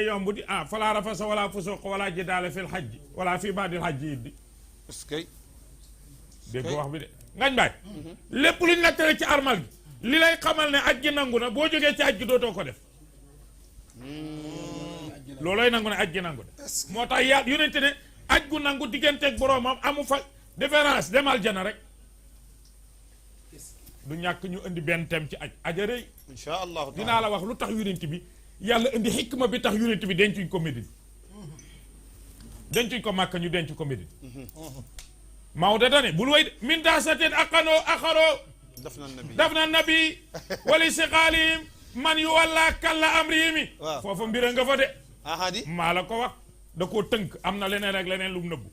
yomb di falaa rafasa wala fusuq wala jidaala fil hajji wala fi baadil hajji iddi est-ce que dégg wax bi de ngañ baay lépp luñ la tere ci armal gi li lay xamal ne aj gi nangu na boo jógee ci aj gi dootoo ko def loolooy nangu ne aj gi nangu na moo tax yonente ne aj gu nangu digganteeg boroomam amu fa différence demal jana rek du ñàkk ñu indi benn thème ci aj aja rëy insha allah dinaa la wax lu tax yonent bi yàlla indi xikma bi tax yonent bi dencuñ ko Médine dencuñ ko Màkka ñu denc ko Médine Maodo dane bul way de min daasateen aqanoo axaroo daf na nabi wali siqaalihim man yu walla kalla amrihimi foofa mbira nga fa de ahadi maa la ko wax da koo tënk am na leneen ak leneen lu mu nëbbu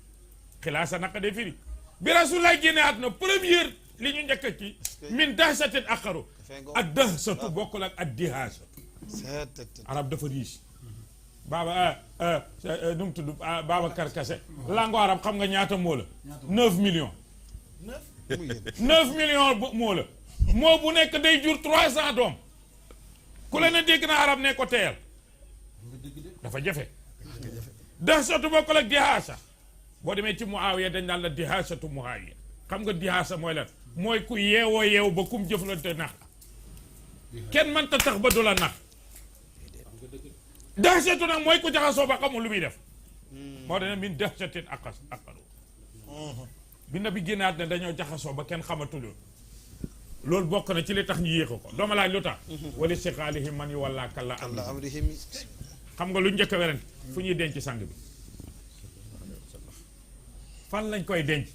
xilaasa naka de firi bi Rasulullah génne àdduna première li ñu njëkk a kii min daasateen aqaroo ak dahsatu bokkul ak dihaasatu arab dafa riche baaba nu mu tudd Babacar Kassé lango arab xam nga ñaata moo la 9 millions 9 millions moo la moo bu nekk day jur 300 doom ku la ne dégg na arab ne ko teyal dafa jafe dahsatu bokkul ak dihaasa boo demee ci Muawiya dañ naan la dihaasatu Muawiya xam nga dihaasa mooy lan mooy ku yeewoo yeew ba kum jëflante nax kenn mënta tax ba du la nax dahsatu nag mooy ku jaxasoo ba xamul lu muy def moo dana min dahsatin aqaru bi na bi génnaat ne dañoo jaxasoo ba kenn xamatul loolu bokk na ci li tax ñu yéex ko dooma laaj lu tax wala siqaalihim man yu walla kalla amrihim xam nga lu njëkk a werante fu ñuy denc sang bi fan lañ koy denc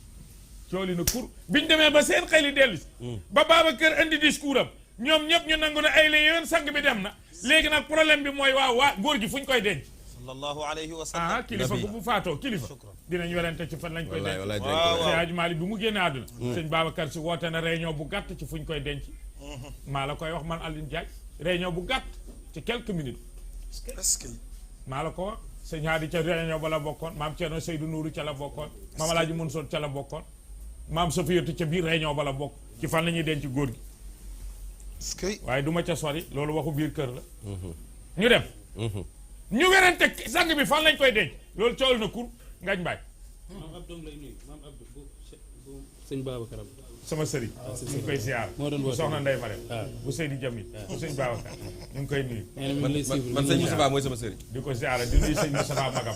cooli na kur biñ demee ba seen xel yi dellu si ba Babacar indi discours am ñoom ñëpp ñu nangu ne ay la yoon sang bi dem na léegi nag problème bi mooy waa góor gi fu ñu koy denc sallallahu alayhi wa sallam kilifa bu faatoo kilifa dinañ werante ci fan lañ koy denc Seydi Hadji Malick bi mu génne àdduna sëñ Babacar si woote na réunion bu gàtt ci fu ñu koy denc maa la koy wax man Alioune Diagne réunion bu gàtt ci quelques minutes maa la ko wax sëñ Hadi ca réunion ba la bokkoon maam Thierno Seydou Nourou ca la bokkoon maam Alaaji Mansour ca la bokkoon maam Sofiyatu ca biir réunion ba la bokk ci fan la ñuy denc góor gi waaye du ma ca sori loolu waxu biir kër la ñu dem ñu werante sang bi fan lañ koy denc loolu cool na kur ngañ mbaay maam Abdou lay nuyu maam Abdou bu sëñ Babacar sama sëriñ ñu ngi koy ziar bu soxna Ndeye Marème bu Seydi Jamil bu sëñ Babacar ñu ngi koy nuyu man sëñ Moustapha mooy sama sëriñ di ko ziar di nuyu sëñ Moustapha magam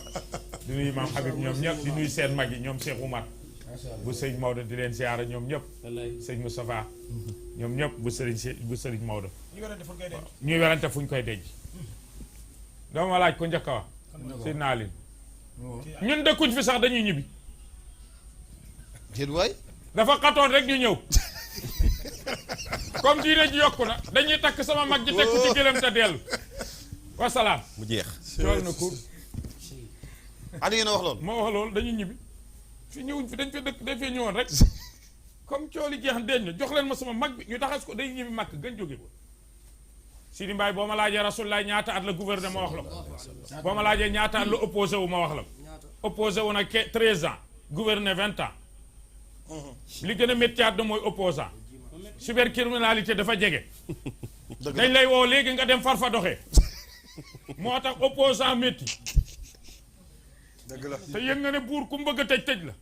di nuyu maam Habib ñoom ñëpp di nuyu seen mag yi ñoom Cheikh Oumar bu sëñ Maodo di leen ziar ñoom ñëpp sëñ Moustapha ñoom ñëpp bu sëriñ Maodo ñuy werante fu ñu koy denc dama ma laaj ko njëkk a wax si naalin ñun dëkkuñ fi sax dañuy ñibbi dafa xatoon rek ñu ñëw comme diine ji yokku na dañuy takk sama mag ji teg ko ci gëlëm te dellu wasalaam mu jeex cool na kur Ali yéen a wax loolu moo wax loolu dañuy ñibbi fi ñëwuñ fi dañ fa dëkk dañ fee ñëwoon rek comme cooli jeex deñ na jox leen ma sama mag bi ñu taxas ko day ñibbi màkk gën jóge ko Sidi Mbaye boo ma laajee Rasulullah ñaata at la gouvernement ma wax la ko boo ma laajee ñaata at la opposé wu ma wax la ko opposé wu na 13 ans gouverner 20 ans li gën a métti at mooy opposant cybercriminalité dafa jege dañ lay woo léegi nga dem far fa doxee moo tax opposant métti te yëg nga ne buur ku mu bëgg a tëj la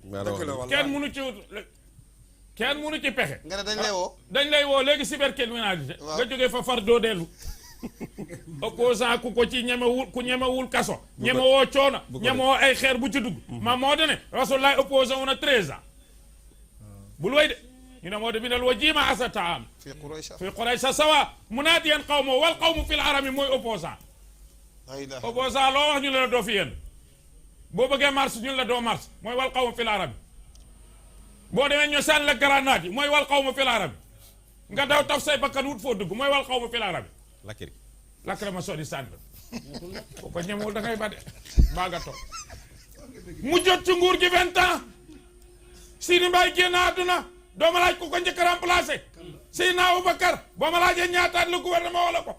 kenn mënu ci pexe nga ne dañ lay woo dañ lay woo léegi cybercriminalité nga jógee fa far doo dellu opposant ku ko ci ñemewul kaso ñemewoo coono ñemewoo ay xeer bu ci dugg ma moo de ne Rasulullah opposé wu na 13 ans bul way de ñu ne moo de bindal wa jiima asa taam fi Quraysh sawa munaadiyan qawmo wal qawmu fil arami mooy opposant opposant loo wax ñu la doo fi yéen boo bëggee mars ñu la doo mars mooy wal qawmu fil arami boo demee ñu sànni la grenade yi mooy wal qawmu fil arami nga daw taf say bakkan wut foo dugg mooy wal qawmu fil arami lakkri ma sodi sànni boo ko ñemewul da ngay ba de baa nga toog mu jot ci nguur gi 20 ans Sidi Mbaye génn àdduna doo ma laaj ku ko njëkk a remplacé Seydina Aboubacar boo ma laajee ñaataat le gouvernement wala ko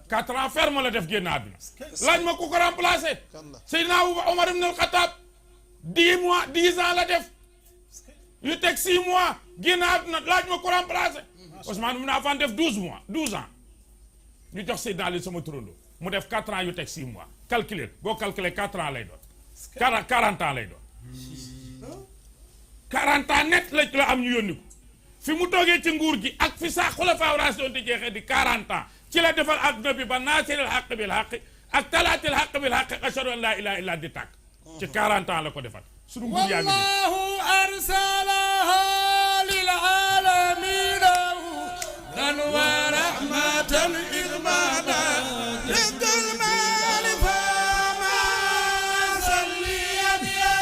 4 ans ferme la def génn àdduna laaj ma ku ko remplacé Seydina Omar ibn al-Khattab 10 mois 10 ans la def yu teg 6 mois génn àdduna laaj ma ku remplacé Ousmane ibn Affan def 12 mois 12 ans ñu jox Seydina Ali sama turando mu def 4 ans yu teg 6 mois calculer boo calculer 4 ans lay doon 40 ans lay doon 40 ans net la am ñu yónni ko fi mu toogee ci nguur gi ak fi saa xulafaa raasidiin di jeexee di 40 ans ci la defal adduna bi ba naasiril xaq bil xaq ak talaatil xaq bil xaq ashhadu an laa ilaaha illa di tàkk ci 40 ans la ko defal sunu nguur yaa ngi wallahu arsalaha lil alamin dan wa rahmatan ilmana للظلمال فما صليا يا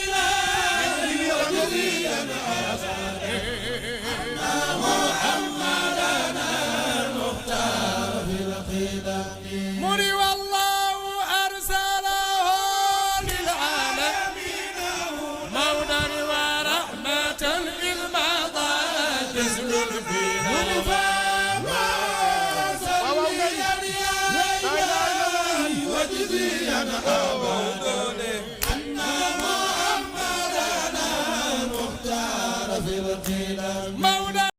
إلهي وجزيا محمدنا المختار في الخدم مري والله أرسله للعالمين مودا ورحمة المضى جزل فينا فما صليا يا إلهي وجزيا أن محمدنا المختار في القدم